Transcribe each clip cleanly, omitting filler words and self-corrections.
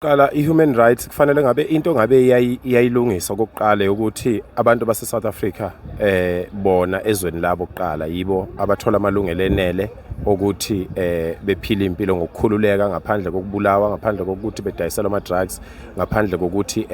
Qala i-human rights kufanele ngabe into ngabe iyayilungisa okokuqala ukuthi abantu base South Africa bona ezweni labo kuqala yibo abathola amalungelo enele ukuthi bephile impilo ngokukhululeka ngaphandle kokubulawa, ngaphandle kokuthi bedayiselwe ama drugs, ngaphandle kokuthi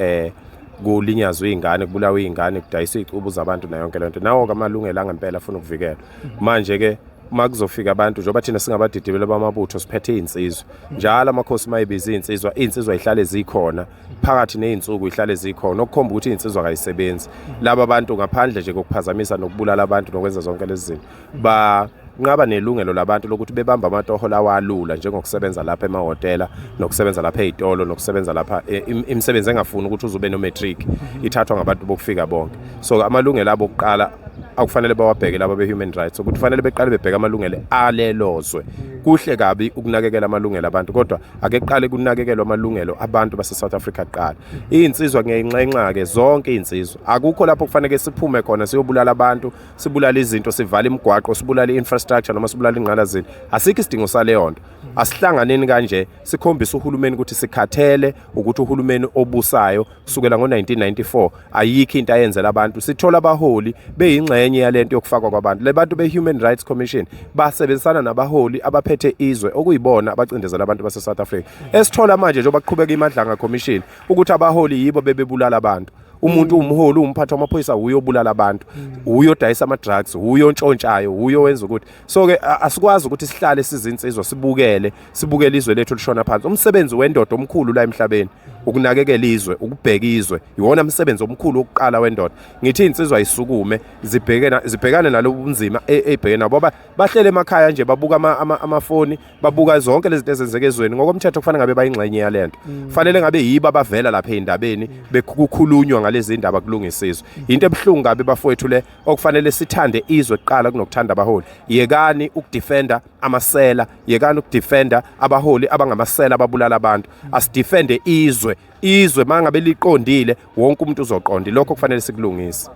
kulinyazwe izingane, kubulawe izingane, kudayiswe izicubu zabantu nayo yonke lento. Nawo ke amalungelo angempela afuna ukuvikelwa. Manje ke uma kuzofika abantu, njengoba thina singabadidibeli bamabutho siphethe iy'nsizwa njalo, amakhosi uma ebiza iy'nsizwa, iy'nsizwa yihlale zikhona phakathi ney'nsuku, ihlale zikhona, okukhomba ukuthi iy'nsizwa kayisebenzi. Laba bantu ngaphandle nje kokuphazamisa nokubulala abantu nokwenza zonke lezi zinto, banqaba nelungelo labantu lokuthi bebambe amatoho lawa alula, njengokusebenza lapha emahhotela nokusebenza lapha ey'tolo nokusebenza lapha imisebenzi engafuni ukuthi uze ube no-matric, ithathwa ngabantu bokufika bonke. So amalungelo abo kuqala akufanele bawabheke laba be-human rights, ukuthi kufanele beqale bebheke amalungelo alelo zwe. Kuhle kabi ukunakekela amalungelo abantu, kodwa ake kuqale kunakekelwa amalungelo abantu base-South Africa kuqala. Iy'nsizwa ngiyayinxenxa-ke zonke iy'nsizwa, akukho lapho kufanele siphume khona siyobulala abantu, sibulale izinto, sivale imigwaqo, sibulale i-infrastructure noma sibulale ingqalazini. Asikho isidingo saleyo nto. Asihlanganeni kanje sikhombise uhulumeni ukuthi sikhathele ukuthi uhulumeni obusayo kusukela ngo-1994 ayikho into ayenzela abantu. Sithola abaholi beyingxenye yalento yokufakwa kwabantu. Le bantu be-Human Rights Commission basebenzisana nabaholi abaphethe izwe, okuyibona abacindezela abantu base-South Africa. Esithola manje njengoba kuqhubeka iMadlanga Commission ukuthi abaholi yibo bebebulala abantu. Umuntu umholi, umphathi wamaphoyisa, uye obulala abantu, uye odayisa ama-drugs, uye ontshontshayo, uye owenza ukuthi. So-ke asikwazi ukuthi sihlale sizinsizwa sibukele izwe lethu lishona phansi. Umsebenzi wendoda omkhulu la emhlabeni ukunakekela izwe, ukubheka izwe, iwona msebenzi omkhulu wokuqala wendoda. Ngithi iy'nsizwa yisukume zibhekane nalobu bunzima ey'bhekene nabo. Bahlele emakhaya nje babuka amafoni, babuka zonke lezi zinto ezenzeka ezweni. Ngokomthetho kufanele ngabe bayingxenye yalento, kufanele ngabe yibo abavela lapha ey'ndabeni bekukhulunywa ngalezi ndaba, kulungisa izwe. Into ebuhlungu kabi bafowethu le, okufanele sithande izwe kuqala kunokuthanda abaholi. Yekani ukudefenda amasela, yekani ukudefenda abaholi abangamasela ababulala abantu. Asidefende izwe. Izwe mangabe liqondile, wonke umuntu uzoqonda. Lokho kufanele sikulungise,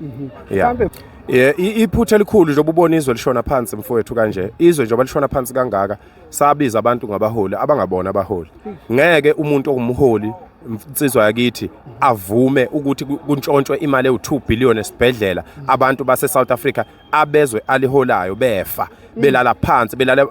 yeah. Yeah, iphutha elikhulu njengoba ubona izwe lishona phansi mfowethu kanje, izwe njengoba lishona phansi kangaka, sabiza abantu ngabaholi abangabona abaholi. Ngeke umuntu ongumholi, insizwa yakithi, avume ukuthi kuntshontshwe imali ewu-2 billion esibhedlela, abantu base South Africa abezwe aliholayo befa, belala phansi, belala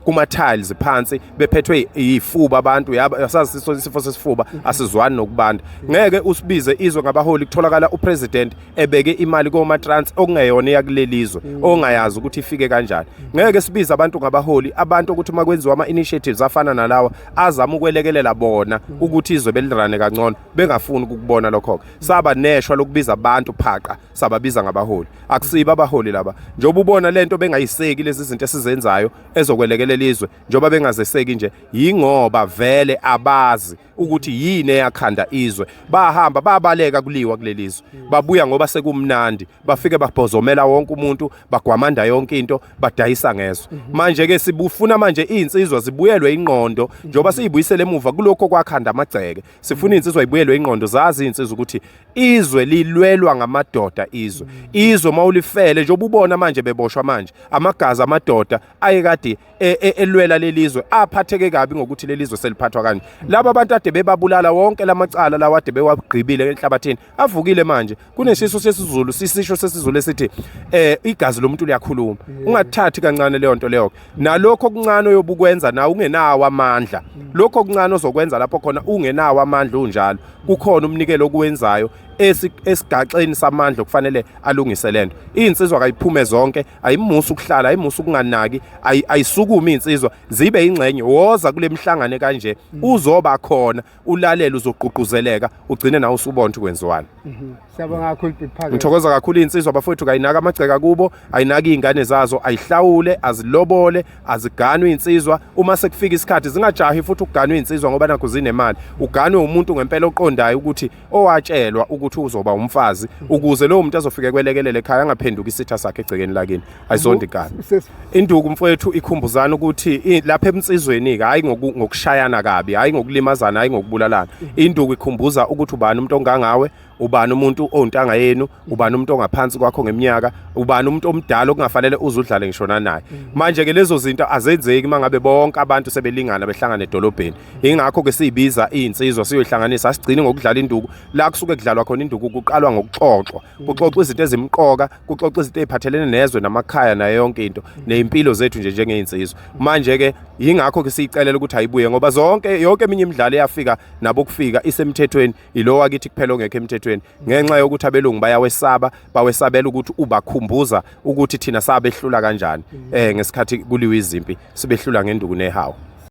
kuma tiles phansi, bephethwe ifuba abantu. Yaba sazi isifo sesifuba asizwani nokubanda. Ngeke usibize izwe ngabaholi kutholakala upresident ebeke imali koma trans okungeyona eyakulelizwe, ongayazi ukuthi ifike kanjani. Ngeke sibize abantu ngabaholi, abantu ukuthi uma kwenziwa ama initiatives afana nalawa azama ukwelekelela bona ukuthi izwe belirane kangcono, bengafuni ukukubona lokho. Saba neshwa lokubiza abantu phaqa, sababiza ngabaholi. Akusibo abaholi laba. Njengoba ubona lento bengayiseki lezi zinto esizenzayo ezokwelekelela izwe, njengoba bengazeseki nje, yingoba vele abazi ukuthi yini eyakhanda izwe. Bahamba babaleka kuliwa kulelizwe, babuya ngoba sekumnandi, bafike babhozomela wonke umuntu, bagwamanda yonke into, badayisa ngezwe. Manje ke sibufuna manje izinsizwa zibuyelwe ingqondo, njengoba siyibuyisele emuva kulokho kwakhanda amagceke. Sifuna izinsizwa ibuyelwe ingqondo, zazi izinsizwa ukuthi izwe lilwelwa ngamadoda. Izwe mawulifele, njengoba ubona manje beboshwa manje, amagazi amadoda ayekade elwela lelizwe aphatheke kabi ngokuthi lelizwe seliphathwa kanje. Laba abantu ade bebabulala, wonke lamacala lawa ade bewagqibile enhlabathini avukile manje. Kuneshiso sesiZulu, sisisho sesiZulu esithi igazi lomuntu liyakhuluma. Ungathathi kancane leyo nto leyo. Nalokho okuncane oyobukwenza na ungenawo amandla, lokho okuncane ozokwenza lapho khona ungenawo amandla unjalo, kukhona umnikelo okuwenzayo esigaxeni samandla okufanele alungise lento. Iy'nsizwa kayiphume zonke, ayimusa ukuhlala, ayimusa ukunganaki, ayisukume iy'nsizwa zibe ingxenye. Woza kule mihlangano kanje, uzoba khona, ulalele, uzogqugquzeleka, ugcine nawe usubona ukuthi kwenziwani. Siyabonga kakhulu, Big Phakela. Ngithokoza kakhulu. Iy'nsizwa bafowethu kayinaka amagceka kubo, ayinaki iy'ngane zazo, ayihlawule, azilobole, aziganwe iy'nsizwa uma sekufika isikhathi. Zingajahi futhi ukuganwa iy'nsizwa ngoba nakho zinemali. Uganwe umuntu ngempela oqondayo ukuthi owatshelwa ukuthi uzoba umfazi, ukuze lowo muntu azofika ekwelekelela ekhaya, angaphenduki isitha sakhe egcekeni lakini. Ayizondi kani induku mfowethu. Ikhumbuzana ukuthi lapha emnsizweni-ke, hhayi ngokushayana kabi, hhayi ngokulimazana, hhayi ngokubulalana. Induku ikhumbuza ukuthi ubani umuntu ongangawe. Ubani umuntu owuntanga yenu, ubani umuntu ongaphansi kwakho ngeminyaka, ubani umuntu omdala okungafanele uze udlale ngisho nanaye. Manje ke lezo zinto azenzeki mangabe bonke abantu sebelingana behlangana edolobheni. Ingakho ke siyibiza izinsizwa siyoyihlanganisa, asigcini ngokudlala induku. La kusuke kudlalwa khona induku kuqalwa ngokuxoxwa, kuxoxwa izinto ezimqoka, kuxoxwa izinto eziphathelene nezwe namakhaya nayo yonke into nezimpilo zethu nje njengezinsizwa. Manje ke yingakho ke siyicelela ukuthi ayibuye, ngoba zonke yonke eminye imidlalo eyafika nabokufika isemthethweni, ilo wakithi kuphela ongekho emthethweni, ngenxa yokuthi abelungu bayawesaba, bawesabela ukuthi ubakhumbuza ukuthi thina sabehlula kanjani ngesikhathi kuliwa izimpi, sibehlula ngenduku nehawu.